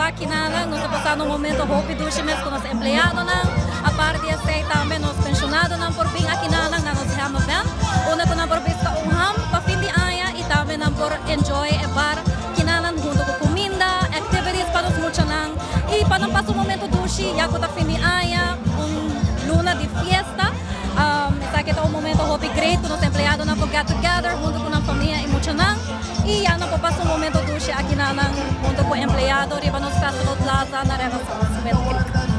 wak kinan, nos ta pasando un momento hopi dushi mes cu nos empleadonan. Aparte di esey tambe nos pensionadonan por bin akinan na nos ham event, unda cu nan por pisca un ham pa fin di aña y tambe nan por enjoy e bar kinan hunto cu cuminda, activities pa nos muchanan y pa nan pasa un momento dushi, ya cu ta fin di aña, un luna di fiesta. Esaki ta un momento hopi great cu nos empleadonan por get together hunto cu nan famia y muchanan y ya nan por pasa un momento dushi akinan hunto cu empleado riba nos Festival Plaza na Renaissance Mill Creek.